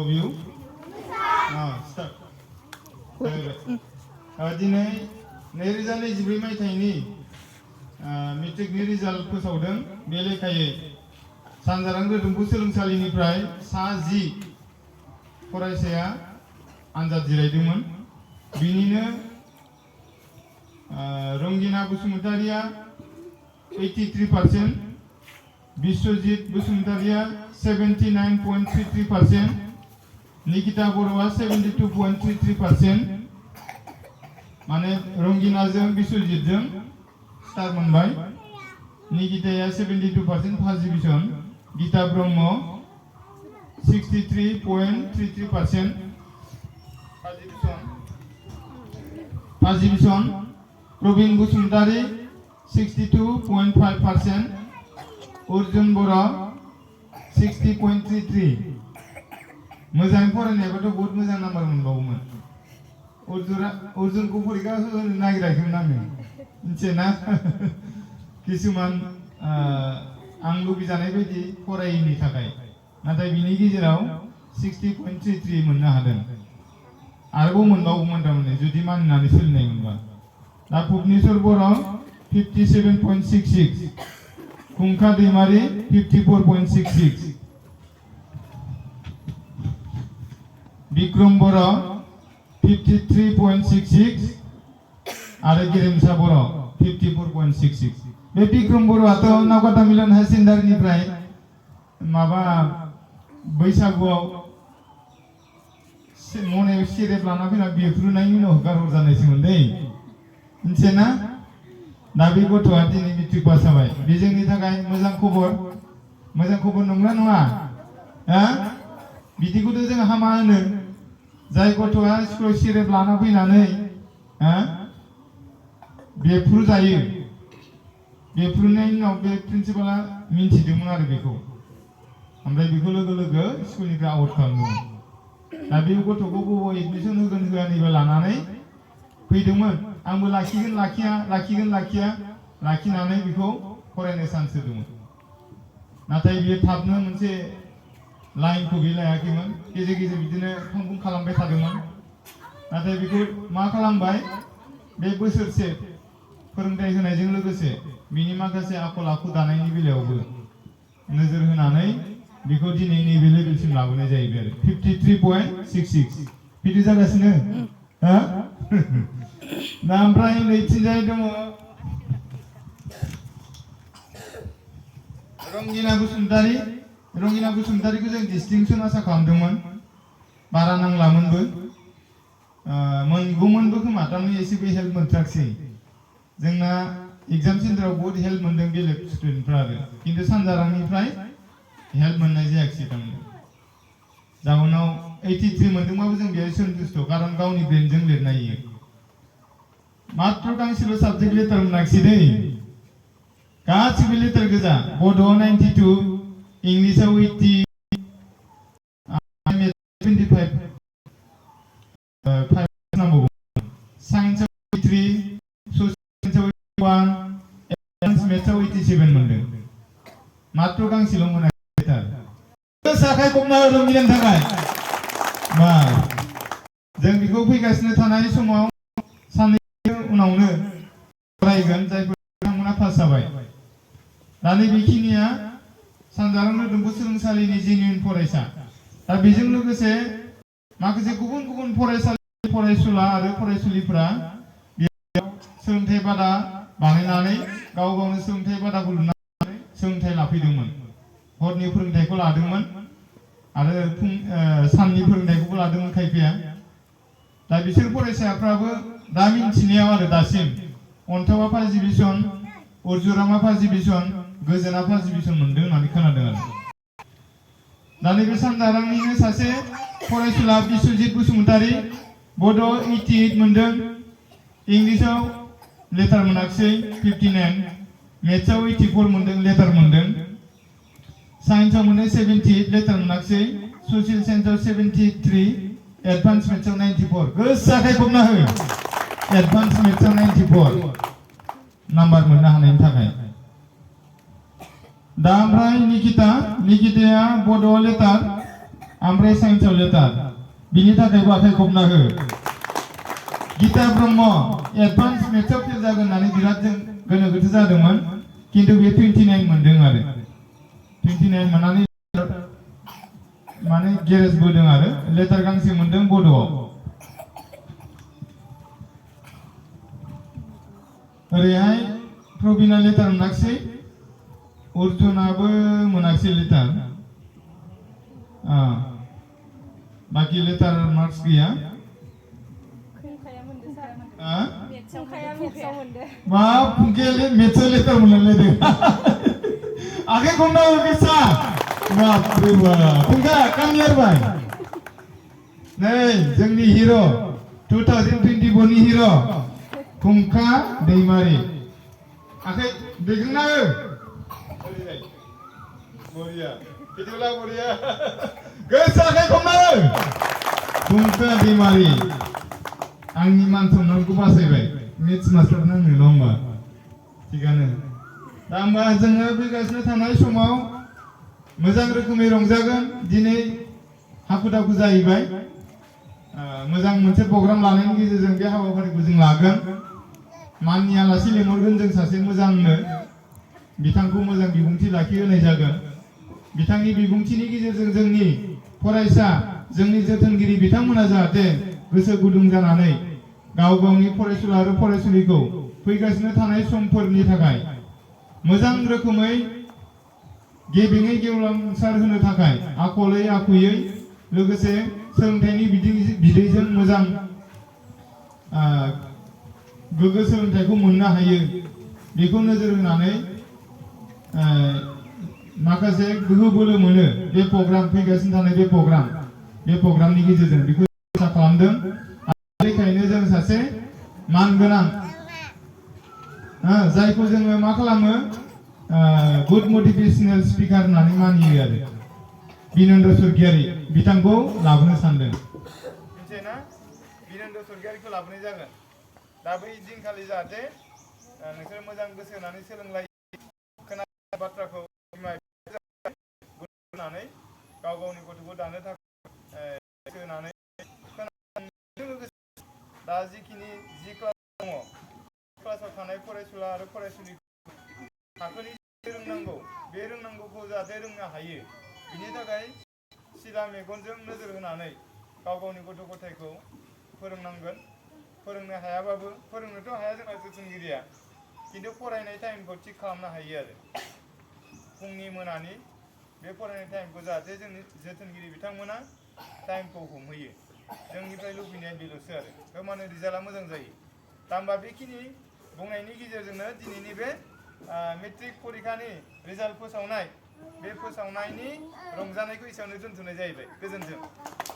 of you? Start. दिनै 2024 मायथाइनि मेट्रिकनि result फोसावदों। बे लेखायै सानजारां रोदोमखौ सोलोंसालिनिफ्राय सा 10 फरायसाया आनजाद जिरायदोंमोन। बिनिनो रंगिना बसुमतारिया 83%, बिश्वजित बसुमतारिया 79.33%, निकिता बर'आ 72.33%। माने रंगिनाजों बिश्वजितजों स्टार मोनबाय। निकिताया 72% first division, Gita Brahma 63.33% first division, Pravin Basumatary 62.5%, Arjun Boro' 60.33। मोजाङै फरायनायाबोथ' बहुत मोजां नाम्बार मोनबावोमोन। अर्जुनखौ फरिखा होनो नागिराखैमोन आङो, मिथियोना? किसुमान आं लुबैजानाय बायदि फरायैनि थाखाय, नाथाय बिनि गेजेराव 60.33 मोननो हादों। आरोबाव मोनबावोमोन थारमाने जुदि मानिनानै सोलिनाय मोनबा। दा भुबनेश्वर बर' 57.66, कुंखा दैमारि 54.66, बिक्रम बर' 53.66 आरो गेरेमसा बर' 54.66। बे बिक्रम बर'आथ' नावकाटा मिलन हायार सेकेन्डारिनिफ्राय माबा बैसागुआव मनायाव सेरेब लाना फैना बेफ्रुनायनि उनाव हगारहरजानायसोमोन दै, मिथियोना? दा बे गथ'आ दिनै मेट्रिक पास जाबाय। बे जोंनि थाखाय मोजां खबर नंगौना नङा? बिदिखौथ' जों हामा होनो। जाय गथ'आ स्कुलाव सेरेब लाना फैनानै बेफ्रु जायो, बेफ्रुनायनि उनाव बे प्रिन्सिपाला मिन्थिदोंमोन आरो बेखौ, ओमफ्राय बेखौ लोगो लोगो स्कुलनिफ्राय आउट खालामदोंमोन। दा बे गथ'खौ बबाव एडमिसन होगोन होआ नैबे लानानै फैदोंमोन। आंबो लाखिनानै बेखौ फरायनो चान्स होदोंमोन। नाथाय बियो थाबनो मोनसे लाइनखौ बे लायाखैमोन, गेजेर गेजेर बिदिनो फंफुं खालामबाय थादोंमोन। नाथाय बेखौ मा खालामबाय, बे बोसोरसे फोरोंथाय होनायजों लोगोसे बिनि माखासे आखल आखु दानायनि बेलायावबो नोजोर होनानै बेखौ दिनै नैबे लेभेलसिम लाबोनाय जाहैबाय आरो 53.66 बिदि जागासिनो। दा ओमफ्राय नैथिंजाय दङ रंगिना बसुमतारिखौ जों डिस्टिंसन आसा खालामदोंमोन, बारा नांलामोनबो, मोनगौमोनबो खोमा, थारमाने एसेबो हेल्प मोनथाराखिसै। जोंना एग्जाम सेन्टाराव बहुत हेल्प मोनदों बेलेग स्टुडेन्टफ्रा, आरो खिन्थु सानजारांनिफ्राय हेल्प मोननाय जायाखिसै थारमाने। जाउनाव 83 मोनदोंबाबो जों बेहाय सन्तुष्ट, खारन गावनि ब्रेनजों लिरनाय। मात्र गांसेल' साबजेक्ट लेटार मोनाखिसै दै, गासिबो लेटार गोजा। बड'आव 92, इंलिसाव 80, 25 नांबावगौ, साइन्सआव 83, ससियेल्सआव 81, एडभान्स मेथ्सआव 87 मोनदों। मात्र गांसेल' मोनाखै लेटार। साखाय गबना रंगिनानि थाखाय जों बेखौ फैगासिनो थानाय समाव साननैनि उनावनो फरायगोन, जायफोर बिथांमोना पास जाबाय। दा नैबेखिनिया सानजारां रोदोमखौ सोलोंसालिनि जेनिउन फरायसा। दा बेजों लोगोसे माखासे गुबुन गुबुन फरायसालि फरायसुला आरो फरायसुलिफोरा बेयाव सोलोंथाइ बादा बानायनानै गाव गावनो सोलोंथाइ बादाखौ लुनानै सोलोंथाइ लाफैदोंमोन। हरनि फोरोंथाइखौ लादोंमोन आरो साननि फोरोंथाइखौबो लादोंमोन खायफाया। दा बिसोर फरायसाफ्राबो दा मिन्थिनायाव आरो दासिम अन्थावा फार्स्ट डिभिजन, अर्जुरामा फार्स्ट डिभिजन, गोजोना फार्स्ट डिभिजन मोनदों होननानै खोनादों आरो। दा नैबे सानजारांनिनो सासे फरायसुला बिश्वजित बसुमतारी बड' 88 मोनदों, इंलिसाव लेटार मोनाखिसै 59, मेथ्सआव 84 मोनदों, लेटार मोनदों, साइन्सआव मोनदों 78, लेटार मोनाखिसै, ससियेल साइन्सआव 73, एडभान्स मेथ्सआव 94। गोसा खायखबना हो, एडभान्स मेथ्सआव 94 नाम्बार मोननो हानायनि थाखाय। दा ओमफ्राय निकिताया बड'आव लेटार ओमफ्राय साइन्सआव लेटार बिनि थाखायबो आखाइ खबना हो गीता ब्रह्म एडभान्स मेथ्सआव फेल जागोन होननानै बिराद जों गोनो गोथो जादोंमोन किन्तु बे 29 मोनदों आरो 29 मोननानै माने गेरेज बोदों आरो लेटार गांसे मोनदों बड'आव ओरैहाय प्रबिना लेटार मोनाखिसै अर्जुनाबो मोनाखिसै लेटार बाकी लेटार मार्क्स गैया मा फुंखे मेथ्सआव लेटार मोनलायलायदों आखाइ खबना हो गोसा बापरे बाप फुंखा काम नियारबाय नै जोंनि हिर' 2024 नि हिर' फुंखा दैमारि आखाइ दैखांना हो बरिया बिदिब्ला बरिया गोसा आखाइ खबना हो फुंखा दैमारि आंनि मान सन्मानखौ बासायबाय मेथ्स मास्टार नांनो नङा होमबा थिगानो दा होमबा जोङो फैगासिनो थानाय समाव मोजां रोखोमै रंजागोन दिनै हाखु दाखु जाहैबाय मोजां मोनसे प्रग्राम लानायनि गेजेरजों बे हाबाफारिखौ जों लागोन माननि आलासि लेंहरगोन जों सासे मोजांनो बिथांखौ मोजां बिबुंथि लाखिहोनाय जागोन बिथांनि बिबुंथिनि गेजेरजों जोंनि फरायसा जोंनि जोथोनगिरि बिथांमोना जाहाथे गोसो गुदुं जानानै गाव गावनि फरायसुला आरो फरायसुलिखौ फैगासिनो थानाय समफोरनि थाखाय मोजां रोखोमै गेबेङै गेवलांसार होनो थाखाय आखलै आखुयै लोगोसे सोलोंथाइनि बिदैजों मोजां गोग्गो सोलोंथाइखौ मोननो हायो बेखौ नोजोर होनानै माखासे गोहो बोलो मोनो बे प्रग्राम फैगासिनो थानाय बे प्रग्रामनि गेजेरजों बेखौ आसा खालामदों बेनिखायनो जों सासे मानगोनां जायखौ जोङो मा खालामो गुड मोटिभेशनल स्पिकार होननानै मानियो आरो बिनेन्द्र स्वर्गियारि बिथांखौ लाबोनो सानदों मिथियोना बिनेन्द्र स्वर्गियारिखौ लाबोनाय जागोन दा बै दिनखालि जाहाथे नोंसोर मोजां गोसो होनानै सोलोंलायो खोनानाय बाथ्राखौ होनानै गाव गावनि गथ'खौ दानो थाखाय गोसो होनानै खोनानायजों लोगोसे दा जिखिनि जि क्लास दङ क्लासाव थानाय फरायसुला आरो फरायसुलि थाखोनि रोंनांगौ बे रोंनांगौखौ जाहाथे रोंनो हायो बिनि थाखाय सिदा मेगनजों नोजोर होनानै गाव गावनि गथ' गथायखौ फोरोंनांगोन फोरोंनो हायाबाबो फोरोंनोथ' हाया जोंना जोथोनगिरिया खिन्थु फरायनाय टाइमखौ थिग खालामनो हायो आरो फुंनि मोनानि बे फरायनाय टाइमखौ जाहाथे जोंनि जोथोनगिरि बिथांमोना टाइमखौ हमहोयो जोंनिफ्राय लुबैनाया बेल'सो आरो होमबानो रिजाल्टआ मोजां जायो दा होमबा बेखिनि बुंनायनि गेजेरजोंनो दिनैनि बे मेट्रिक परिखानि रिजाल्ट फोसावनाय बे फोसावनायनि रंजानायखौ एसेयावनो दोनथ'नाय जाहैबाय गोजोन्थों